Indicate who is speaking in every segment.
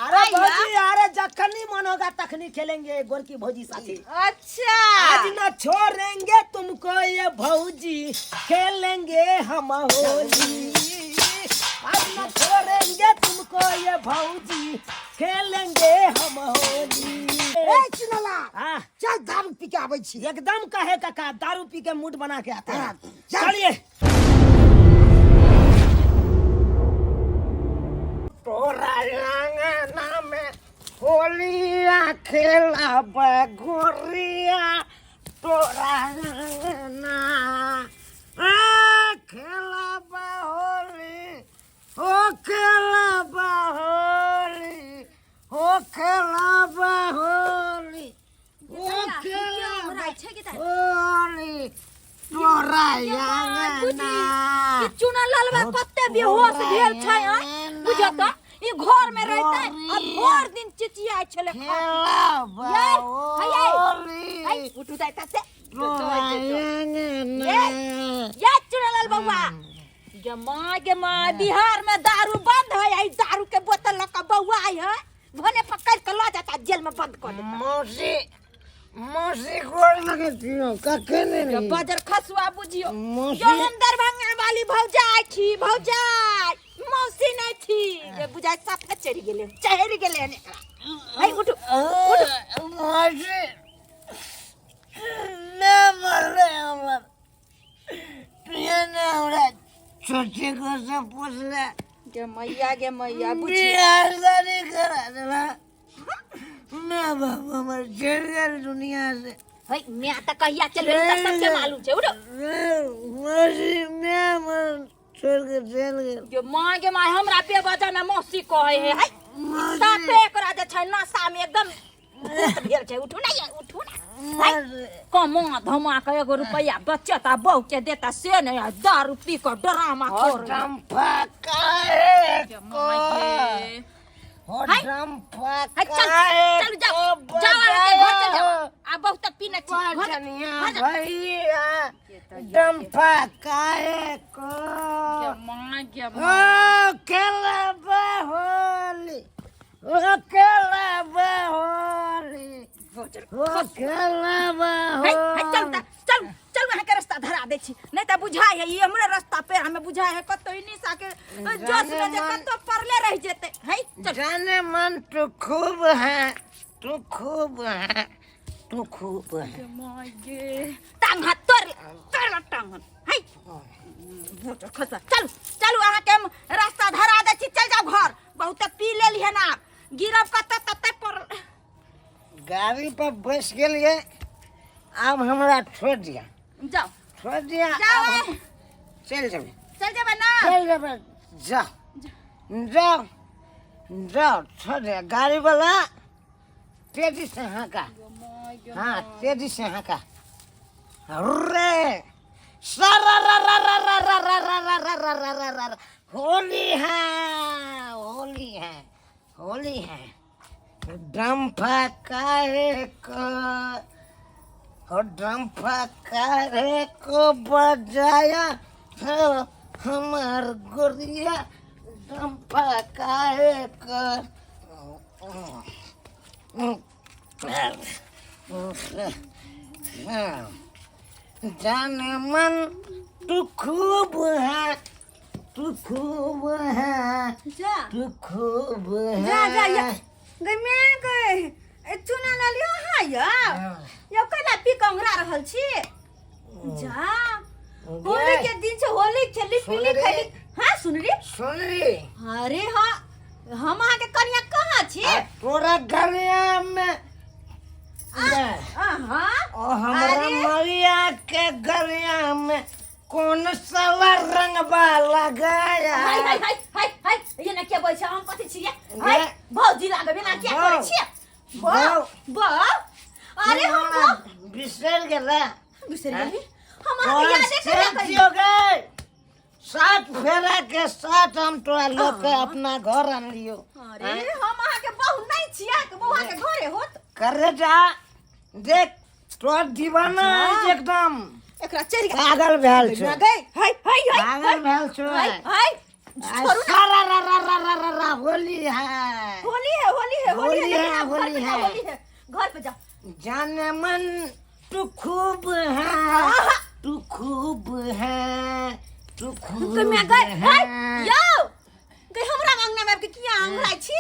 Speaker 1: अरे भौजी, अरे जखनी मन होगा तखनी खेलेंगे गोरकी भौजी साथी।
Speaker 2: अच्छा।
Speaker 1: आज न छोड़ेंगे तुमको ये भौजी, खेलेंगे हम होली। आज न छोड़ेंगे तुमको ये भौजी, खेलेंगे हम होली।
Speaker 3: ए चुनला,
Speaker 1: हाँ।
Speaker 3: चल दारू पी के आबै छी।
Speaker 1: एकदम कहे काका, दारू पी के मूड बना के आते हैं।
Speaker 3: हाँ, चल।
Speaker 1: चलिए।
Speaker 3: तोरा आंगना में होलिया खेलब गोरिया, तोरा आंगना आ खेलब होली, हो खेलब होली, हो खेलब होली, हो खेलब होली, तोरा आंगना।
Speaker 2: चुना ललवा कते बेहोश भेल छै आँय? बुझत त ई घर में रहते आ भर दिन चिचियाइ छले।
Speaker 3: खेलब
Speaker 2: यार, हैयै,
Speaker 3: होली,
Speaker 2: है उठू दाइ तते
Speaker 3: तोरा आंगना।
Speaker 2: ये चुना लाल बउआ गे माँ, गे माँ, बिहार में दारू बंद है, आई दारू के बोतल लऽ के बउआ आई है, भने पकड़ के लऽ जाता, जेल में बंद कर देता।
Speaker 3: मौसी, मौसी, गोर लगै छियौ, कखन एलही?
Speaker 2: बजर खसुआ बुझियो।
Speaker 3: मौसी।
Speaker 2: जो हम दरभंगा वाली भौजाई छी, भौजाई, मौसी नहीं छी जे बुझाइ साफे चढ़ि गेलै, चढ़ि गेलै हन एकरा। है उठू, उठू।
Speaker 3: मौसी, ने मरलै हमर तुहे ने हमरा छोटी को से पूछले।
Speaker 2: गे मैया, गे मैया, बुझियो।
Speaker 3: बियाह शादी करा देला, मैं बाप हमर चलि गेल दुनिया से।
Speaker 2: है मैं तऽ कहिया चलि गेल तऽ सबके मालूम छै। उठू।
Speaker 3: मौसी, मैं हमर छोड़ के चलि गेल।
Speaker 2: गे माँ, गे माँ, हमरा बेवजह में मौसी कहै है। है साफे एकरा जे छै नशा में एकदम भूत भेल छै। उठू ना ये, उठू ना। है कमा धमा के एगो रुपैआ बचत आ बहू के देता से नहीं, आ दारू पी के ड्रामा कर।
Speaker 3: डम्फा काहे
Speaker 2: गे
Speaker 3: को
Speaker 2: माँ गे।
Speaker 3: हो
Speaker 2: हाय।
Speaker 3: डम्फा
Speaker 2: है चल,
Speaker 3: काहे
Speaker 2: चल जाओ,
Speaker 3: को
Speaker 2: जाओ अहाँके घर चल जाओ।
Speaker 3: बजाया।
Speaker 2: आ बहुत पीने छी घर
Speaker 3: बचनिया
Speaker 2: घर जाओ।
Speaker 3: भैया, डम्फा काहे को
Speaker 2: गे माँ, गे माँ।
Speaker 3: ओ खेलब होली, ओ खेलब होली, ओ खेलब
Speaker 2: है है चल
Speaker 3: होली।
Speaker 2: त चल, चल अहाँके रास्ता धरा दै छी, नहीं तऽ बुझाइ है ई हमरे रास्ता पे हमें बुझाइ है कतौ ई निशा के जोश में जे कतौ पड़ले रहि जेतै। है चल।
Speaker 3: जाने मन तू खूब है, तू खूब है, तू खूब है।
Speaker 2: टांग हाथ तोड़ तोड़ टांग हाथ। है खसा, चलू, चलू, अहाँके हम रास्ता धरा दै छी, चल जाउ घर। बहुत पी लेली है ना, गिरब कतऽ तते पर।
Speaker 3: गाड़ी पर बैस गेलियै, आब हमरा छोड़ दिया।
Speaker 2: जाओ।
Speaker 3: छोड़ दिया।
Speaker 2: जाओ।
Speaker 3: आब हम चलि जेबै।
Speaker 2: चल जेबै ना?
Speaker 3: चलि जेबै। जाओ, जाओ, जाओ, छोड़ दिया। गाड़ी वाला तेजी से हाँका, हाँ, तेजी से हाँका रे। सारा रा रा रा रा रा रा रा रा रा रा रा रा रा रा। होली है, होली है, होली है। डम्फा काहे को, हो डम्फा काहे को बजाया हो हमार गोरिया, डम्फा काहे को। जाने मन तू खूब है, तू खूब है,
Speaker 2: जा।
Speaker 3: तू खूब है।
Speaker 2: जा, जा, या। गै मैं गै, ए, चुना ला लियो। हाँ या यो कला पी के अंगरा रहल छी। जा, होली के दिन से होली खेली, पीली,
Speaker 3: सुन रे।
Speaker 2: खैली। हाँ, सुन रे।
Speaker 3: सुन रे।
Speaker 2: अरे हाँ, हम अहाँ के कनिया कहाँ छी?
Speaker 3: आ तोरा गलिया में ले।
Speaker 2: हाँ।
Speaker 3: ओ हमरा
Speaker 2: अरे।
Speaker 3: मरिया के गलिया में कौन साला रंगबा लगाया?
Speaker 2: हाय हाय हाय हाय हाय, ये ना क्या बोल छै? हम कथी छियै? हाय, भौजी लागबे ना क्या करै छियै?
Speaker 3: बौ।
Speaker 2: बौ, अरे हम बौ।
Speaker 3: बिसर गेला?
Speaker 2: बिसरि
Speaker 3: हैं?
Speaker 2: गेली हम अहाँके। यादे कहिया करी?
Speaker 3: छियो गए, सात फेरा के साथ हम तोरा लोग के अपना घर आनलियो।
Speaker 2: अरे हम अहाँके बहु नहीं छियै के बौआ के घरे होत?
Speaker 3: करे जा, देख तोर दीवाना है एकदम।
Speaker 2: एकरा चढ़ि गेल।
Speaker 3: पागल भेल छौ।
Speaker 2: गई, हाय हाय हाय।
Speaker 3: पागल भेल छौ।
Speaker 2: हाय हाय,
Speaker 3: आ
Speaker 2: छोड़ू ना।
Speaker 3: सारा रा रा रा रा रा रा, होली है।
Speaker 2: होली है, होली। होली
Speaker 3: होली
Speaker 2: है
Speaker 3: है,
Speaker 2: लेकिन आप घर
Speaker 3: होली
Speaker 2: पे जाओ,
Speaker 3: है।
Speaker 2: होली है घर पे जाओ।
Speaker 3: जाने मन तू खूब है, तू खूब है, तू खूब
Speaker 2: तो मैं गए
Speaker 3: है।
Speaker 2: यो गई हमरा अंगना में आबि के किया अंगड़ाइ छी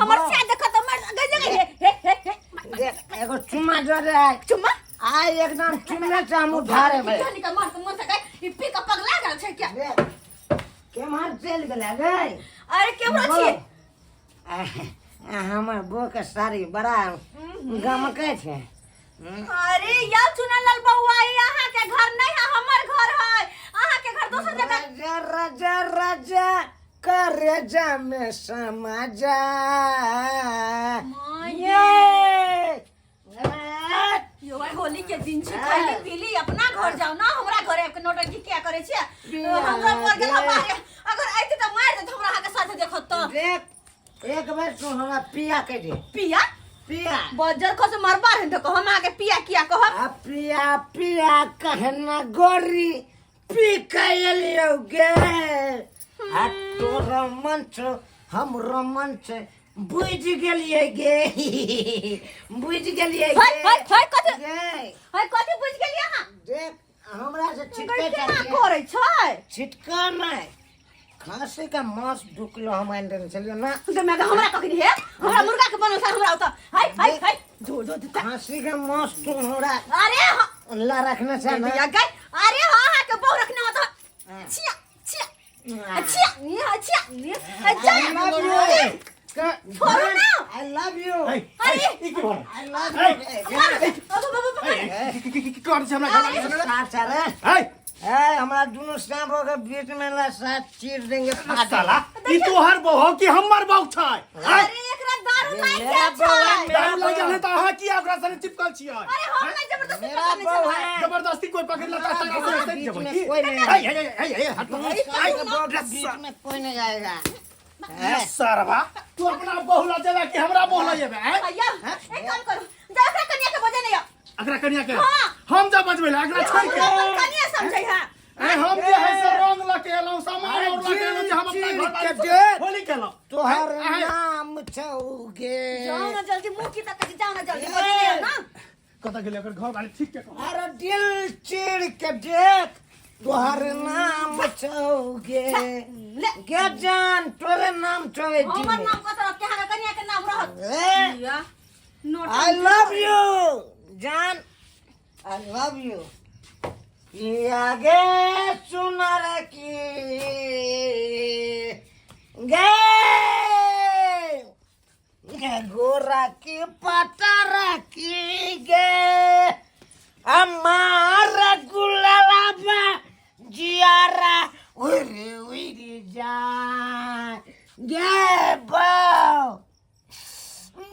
Speaker 2: हमर से देखत त मर गई गई हे हे हे हे
Speaker 3: देख, एगो चुम्मा दे दे
Speaker 2: चुम्मा
Speaker 3: आइ एकदम चुम्मे से हम उधारे भाई।
Speaker 2: निकल निकल मर मर सकै ई पी के पगला गेल छै क्या?
Speaker 3: देख, केम्हर चलि गेलै गे?
Speaker 2: अरे केमरो छी?
Speaker 3: हमर बो के साड़ी बड़ा गमकै छै।
Speaker 2: अरे या चुनलाल बउआ, ई अहाँ के घर नहीं है, हमर घर है। अहाँ के घर दोसर जगह।
Speaker 3: राजा राजा राजा करेजा में समा जा।
Speaker 2: माय
Speaker 3: ये
Speaker 2: यो भाई होली के दिन छी, खैली पीली अपना घर जाओ ना, हमरा घर आबि के नौटंकी किया करै छियै? हमरा मर गेल हमारे अगर आइते त मारि देत हमरा अहाँ के साथे देखत त।
Speaker 3: देख एक बार तू हमरा पिया के दे।
Speaker 2: पिया?
Speaker 3: पिया
Speaker 2: बज्जर खस मरबा रहन त हम अहाँ के पिया किया कहब?
Speaker 3: आ पिया पिया कहना गोरी पी के एलियौ गे। आ तोरा मन छौ हमरो मन छै, बुझि गेलियै गे, बुझि गेलियै
Speaker 2: है है है कथी
Speaker 3: गे।
Speaker 2: है कथी बुझि गेलियै अहाँ?
Speaker 3: देख हमरा से छिटके
Speaker 2: केना करै छै?
Speaker 3: छिटका नहि, खांसी का मांस 2 किलो हम आनि देने छलियै ना।
Speaker 2: गे मैं हमरा कखनी हे हमरा मुर्गा के बनल छै हमरा ओतऽ। है है है जो जो जो
Speaker 3: खांसी के मांस तू हमरा
Speaker 2: अरे हाँ
Speaker 3: ला रखने छै ना।
Speaker 2: दिया गई अरे हाँ हाँ के बहु रखने होता। छिया छिया छिया ये छिया ये जा।
Speaker 3: I love you.
Speaker 2: छोड़ो ना।
Speaker 3: I love you.
Speaker 2: अरे
Speaker 4: ई की भऽ
Speaker 3: I love you.
Speaker 2: अब अब अब
Speaker 4: की की की कर छै हमरा घर वाली सुनले?
Speaker 3: साफ सारा
Speaker 4: है
Speaker 3: ए हमरा दुनू सांप के बीच में ला साथ चीर देंगे फाड़
Speaker 4: साला ई तोहर बहू कि हमर बहू छै?
Speaker 2: अरे एकरा दारू
Speaker 3: ये
Speaker 2: लागि
Speaker 3: मेरा
Speaker 2: गेल
Speaker 3: बहू है,
Speaker 2: छै।
Speaker 3: मेरा
Speaker 4: दारू लागि गेल है तऽ अहाँ किया ओकरा संगे चिपकल छियै?
Speaker 2: अरे हम नहीं जबरदस्ती
Speaker 3: मेरा
Speaker 2: पकड़ने
Speaker 3: बहू
Speaker 2: छलै।
Speaker 3: है।
Speaker 4: जबरदस्ती कोई पकड़ लेता है
Speaker 3: मेरा
Speaker 4: तकरा से
Speaker 3: बीच
Speaker 4: जेबै
Speaker 3: में
Speaker 4: की?
Speaker 3: कोई नहीं
Speaker 4: है है है है हट
Speaker 3: दुनू सांप के बहू के बीच में कोई नहीं आएगा।
Speaker 4: ए, सरवा तू अपना बहू ला जेबे कि हमरा बहू ला जेबे? हैं?
Speaker 2: भैया एक काम करू जा एकरा कनिया के बजे नहीं आओ।
Speaker 4: अकरा कनिया के
Speaker 2: हाँ।
Speaker 4: हम जा बजबै ला अकरा छोड़ के।
Speaker 2: अपन कनिया समझै है।
Speaker 4: ए हम जे है से रंग ल के एलौं, सामान और ल के एलौं जे हम अपना
Speaker 3: चीर
Speaker 4: घर
Speaker 3: के
Speaker 4: वाली
Speaker 3: देख।
Speaker 4: होली खेलौं।
Speaker 3: तोहर
Speaker 4: हैं?
Speaker 3: नाम छौगे।
Speaker 2: जाओ ना जल्दी मुंह की तक जाओ ना जल्दी बजे नहीं आओ ना।
Speaker 4: कतऽ गेलै ओकर घर वाली? ठीक के कहू।
Speaker 3: अरे दिल चीर के देख तोहर नाम छौगे।
Speaker 2: ले
Speaker 3: गे जान तोरे नाम छौगे।
Speaker 2: हमर नाम कत रहत के अहाँ के कनिया के नाम रहत? या नोट
Speaker 3: I love you जान, I love you. आगे सुनर की गे गे गोरा की पतर की गे हमार गुलाबा जियारा उड़ी उड़ी जा गे बाऊ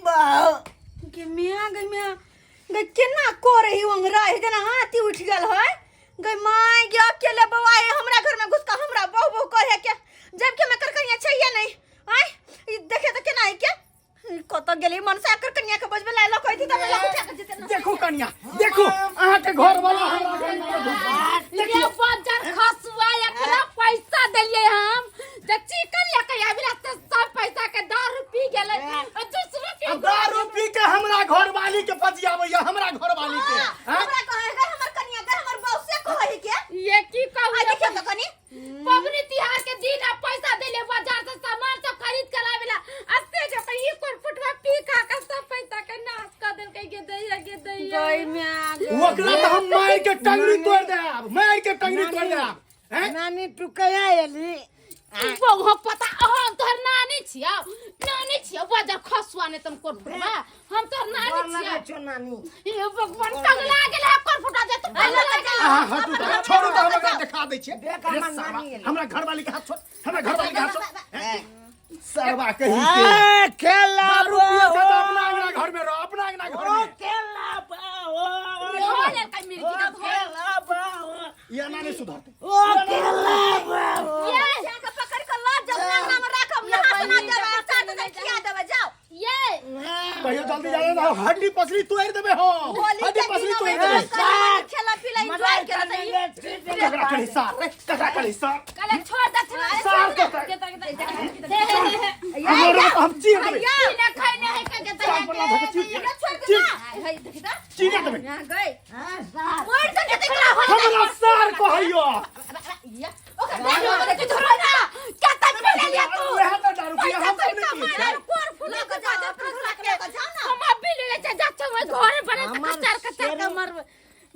Speaker 3: बाऊ।
Speaker 2: गे मियाँ गे मियाँ गे केना करे ही ओंगरा है जेना हाथी उठ गेल है। गे my गे अकेले बौआ है हमरा घर में घुस के हमरा बहु बहु करे के जबकि मैं कर कनिया चाहिए नहीं। आय ई देखे त केना है के कत गेली मनसा कर कनिया के बजबे ला लक होती त लक उठा के जेते ना।
Speaker 4: देखू कनिया देखू अहाँ के घर वाला हमरा घर में घुस गेल।
Speaker 5: ये बजर खसुआ एकरा पैसा देलिए हम जे चिकन लेके आबि त सब पैसा के दारू पी गेलै आ दूसरे पी
Speaker 4: आ दारू पी के हमरा घर वाली के पजियाबैया हमरा घर वाली के। हैं?
Speaker 2: हमरा कहे गे हमर कनिया गे हमर बहू से कहे के
Speaker 5: ये की कहू?
Speaker 2: आ देखियो त कनी
Speaker 5: पबनी तिहार के दिन आ पैसा देले बाजार से सामान सब खरीद के लावेला आ से जो कहीं कोन फुटवा पी खा के सब पैसा के नाश कर देलकै। गे दैया गे दैया
Speaker 2: गई मियाँ गे।
Speaker 4: ओकरा तऽ हम मारि के टंगरी तोड़ि देब, मारि के टंगरी तोड़ि देब। हैं?
Speaker 3: नानी तू कहिया एली?
Speaker 5: बहु पता हम तोहर नानी छियौ, नानी छियौ बजर खसुआ ने तुम कोन फुटवा हम तोहर
Speaker 3: गोर
Speaker 5: नानी
Speaker 3: लगै
Speaker 5: छियौ।
Speaker 3: छौ नानी।
Speaker 5: हे भगवान पगला गेल है कोन फुटवा जे तू पगला गेल।
Speaker 4: अहाँ हटू तऽ छोड़ू तऽ हम ओकरा देखा दै छियै।
Speaker 3: देख
Speaker 4: अरे
Speaker 3: हमर
Speaker 4: सरवा,
Speaker 3: नानी एली।
Speaker 4: हमरा घरवाली के हाथ छोड़, हमरा घरवाली के हाथ छोड़। हैं? सरवा कहीं के
Speaker 3: ए, खेला
Speaker 4: दारू पिए छै तऽ अपना अंगना घर में रह, अपना अंगना घर
Speaker 3: ओ
Speaker 4: में।
Speaker 3: खेला बाओ।
Speaker 5: धो लेलकै मिर्ची
Speaker 3: ओ
Speaker 5: के धो।
Speaker 3: खेला बाओ।
Speaker 4: ई एना नहि सुधरतै।
Speaker 3: ओ खेला बाओ।
Speaker 5: ये
Speaker 2: जाके पकड़ के ला जाओ अंगना में राखब नहा सुना देबै अचार दे खिया देबै जाओ।
Speaker 5: ये
Speaker 4: कहियो जल्दी जाए ना हड्डी पसली तोड़ि देबै हम,
Speaker 2: होली
Speaker 4: हड्डी
Speaker 2: के
Speaker 4: पसली
Speaker 2: दिन
Speaker 4: तोड़ि
Speaker 2: में
Speaker 4: देबै।
Speaker 2: खेला पीला एंजॉय करत है।
Speaker 4: ककरा कही सार रे, ककरा कही सार?
Speaker 5: कले छोड़ दे
Speaker 4: सार कतऽ?
Speaker 5: हे हे हे
Speaker 4: हमरा तऽ हम चीर देबै।
Speaker 5: ना खाइने है के
Speaker 4: वाला धके चीर
Speaker 2: छोड़ दे
Speaker 4: चीर
Speaker 2: ना हाय देखी त
Speaker 4: चीर देबै
Speaker 2: यहाँ गई
Speaker 3: हाँ, सार।
Speaker 2: मर जा के एकरा हो
Speaker 4: हमरा सार कहैयो
Speaker 2: या ओकर दारू वाला के धरो ना क्या तक पी ले लिया तू
Speaker 4: वएह तऽ दारू पिया हम सब नहि पियै छियै।
Speaker 5: कोर फुला के जा जा
Speaker 2: फुला के लऽ के जाओ ना
Speaker 5: हम अभी ले जा जा छौ घरे बने त
Speaker 3: हमर
Speaker 5: कचार कचार के
Speaker 3: शेरू-
Speaker 5: मरबे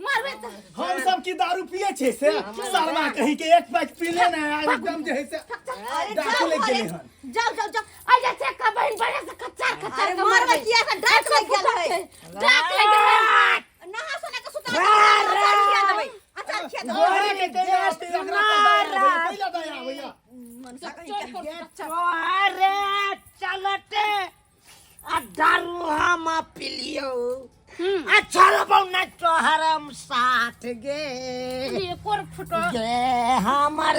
Speaker 5: मरबे त
Speaker 4: हम सब की दारू पिए छै से सारवा कहीं के एक पैक पी ले ने आ एकदम जे है से
Speaker 2: अरे
Speaker 4: डाकू
Speaker 2: जाओ
Speaker 4: लागि
Speaker 2: घरे
Speaker 4: गेलै हन
Speaker 2: जाओ जाओ जाओ
Speaker 5: आ जा छै का बहिन बड़े से कचार कचार
Speaker 2: अरे
Speaker 5: के
Speaker 2: मरबे किया से डाक लग गेल है
Speaker 5: डाक लग गेल है
Speaker 2: नहा सोना के सुता अचार खिया देबै अचार खिया देबै
Speaker 4: गोरे के दया आते एकरा पर दया आबैया, पहिला दया आबैया
Speaker 3: ये तोहरे चलते आ दारू हम पिलियो आ चलबौ न तोहर हम साथ गे
Speaker 5: ये कोर फुटो
Speaker 3: गे हमर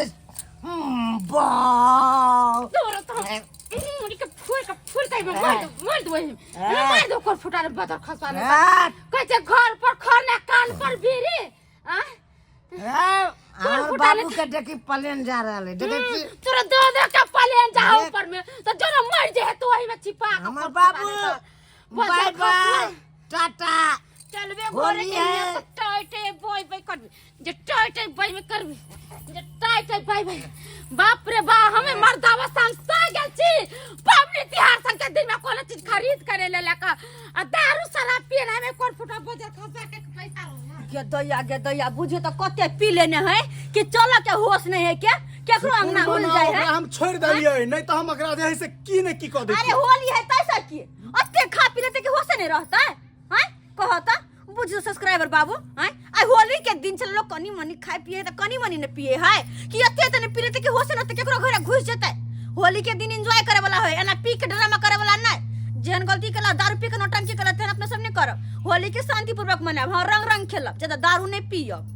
Speaker 3: बाप
Speaker 5: तोरा तो मुड़ी के फूल के फूल के मार दो मार दो वही मार दो कोर फुटा रे बदर खसा ले कहै छै घर पर खरना कान पर बीड़ी आ
Speaker 3: हमर
Speaker 5: फुटाले
Speaker 3: बाबू के देखी प्लेन जा रहल है देखै छी
Speaker 5: तोरा दो दो के प्लेन जा
Speaker 3: अरे।
Speaker 5: ऊपर में तो जो मर जाए तो वही में छिपा के
Speaker 3: हमर
Speaker 5: कोर
Speaker 3: बाबू
Speaker 5: फुटा ले तो। बदर
Speaker 3: बाय
Speaker 5: खसला।
Speaker 3: बाय टाटा
Speaker 5: चलबे घरे
Speaker 3: होली
Speaker 5: के
Speaker 3: है।
Speaker 5: लिए तो टाइटे बोय बोय करबी जे टाइटे बोय में करबी जे टाइटे बोय बोय बाप रे बा हमें मर्दावा संग सा गेल छी पबनी तिहार संग के दिन में कोनो चीज खरीद करे ले लका आ दारू शराब पिए ना हमें कोन फुटा बजर खसा के पैसा
Speaker 2: गे दैया गे दैया बुझे तो कते पी लेने है कि चल के होश नहीं है के केकरो अंगना घुल जाए है
Speaker 4: ओकरा हम छोड़ि देलियै नहि तऽ हम एकरा जे है से की ने की कऽ
Speaker 2: अरे
Speaker 4: दैतियै
Speaker 2: होली है तैसा की अते खा पी लेते कि होश नहीं रहता है हैं कहता बुझ सब्सक्राइबर बाबू हैं आ होली के दिन चल लोग कनी मनी खाए पिए त कनी मनी ने पिए है कि अते तने पी लेते कि होश न त केकरो घरे घुस जेते होली के दिन एंजॉय करे वाला है एना पी के ड्रामा करे वाला नहीं जेहन गलती केला दारू पी के नौटंकी केला तेहन अपना सब नहीं करब होली के शांतिपूर्वक मनायब हाँ रंग रंग खेलब ज्यादा दारू नहीं पियब।